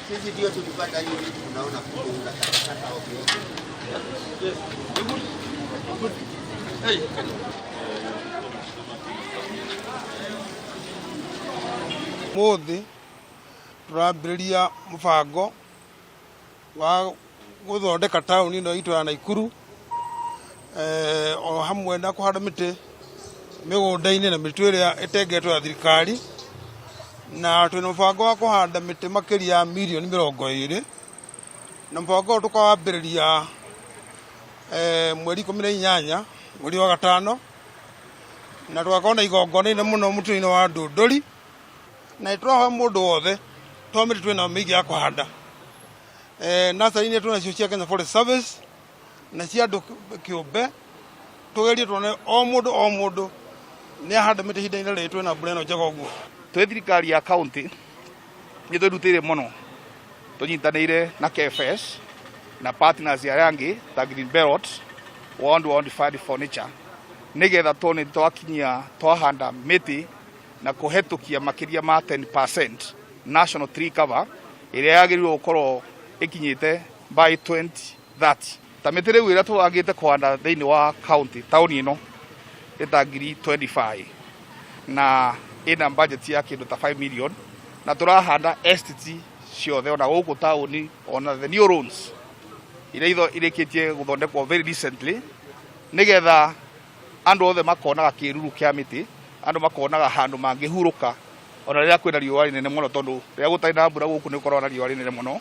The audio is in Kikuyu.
Sisi ndio tulipata hiyo vitu tunaona kuunga takataka ovyo ovyo. Mũthĩ tũrambĩrĩria mũbango wa gũthondeka taũni ĩno itũ ya Naikuru eh, o hamwe na kũhanda mĩtĩ mĩgũnda-inĩ na mĩtĩ ĩrĩa ĩtengetwo ya thirikari na twĩna mũbango wa kũhanda mĩtĩ makĩria ya mirioni 20 na mũbango ũyũ tũkawambĩrĩria eh, mweri 18 mweri wa gatano na tũgakorwo na igongona inene mũno mũtĩ-inĩ wa Ndũndũri na nĩ tũrahoya mũndũ wothe tondũ mĩtĩ twĩnayo mĩingĩ ya kũhanda eh, nursery-inĩ twĩ nacio cia Kenya Forest Service na cia andũ kĩũmbe tũgerie tuone o mũndũ o mũndũ nĩ ahanda mĩtĩ ihinda-inĩ rĩrĩ twĩna mbura ĩno njega ũguo. Twĩ thirikari ya county nĩ twĩrutĩire mũno tũnyitanĩire na KFS na partners arĩa angĩ ta Green Belt, World World Fund for Nature nĩgetha tuone twakinyia twahanda mĩtĩ na kũhetũkia makĩria ma 10% national tree cover ĩrĩa yagĩrĩirwo gũkorwo ĩkinyĩte by 2030. Ta mĩtĩ rĩu ĩrĩa tũbangĩte kũhanda thĩinĩ wa county taũni ĩno nĩ ta ngiri 25 na ĩna budget ya kĩndũ ta 5 million na tũrahanda estate ciothe ona gũkũ taũni ona the new roads iria irĩkĩtie gũthondekwo very recently nĩgetha andũ othe makonaga kĩruru kĩa mĩtĩ, andũ makonaga handũ mangĩhurũka ona rĩrĩa kwĩna riũa rĩnene mũno, tondũ rĩrĩa gũtarĩ na mbura gũkũ nĩ gũkoragwo na riũa rĩnene mũno.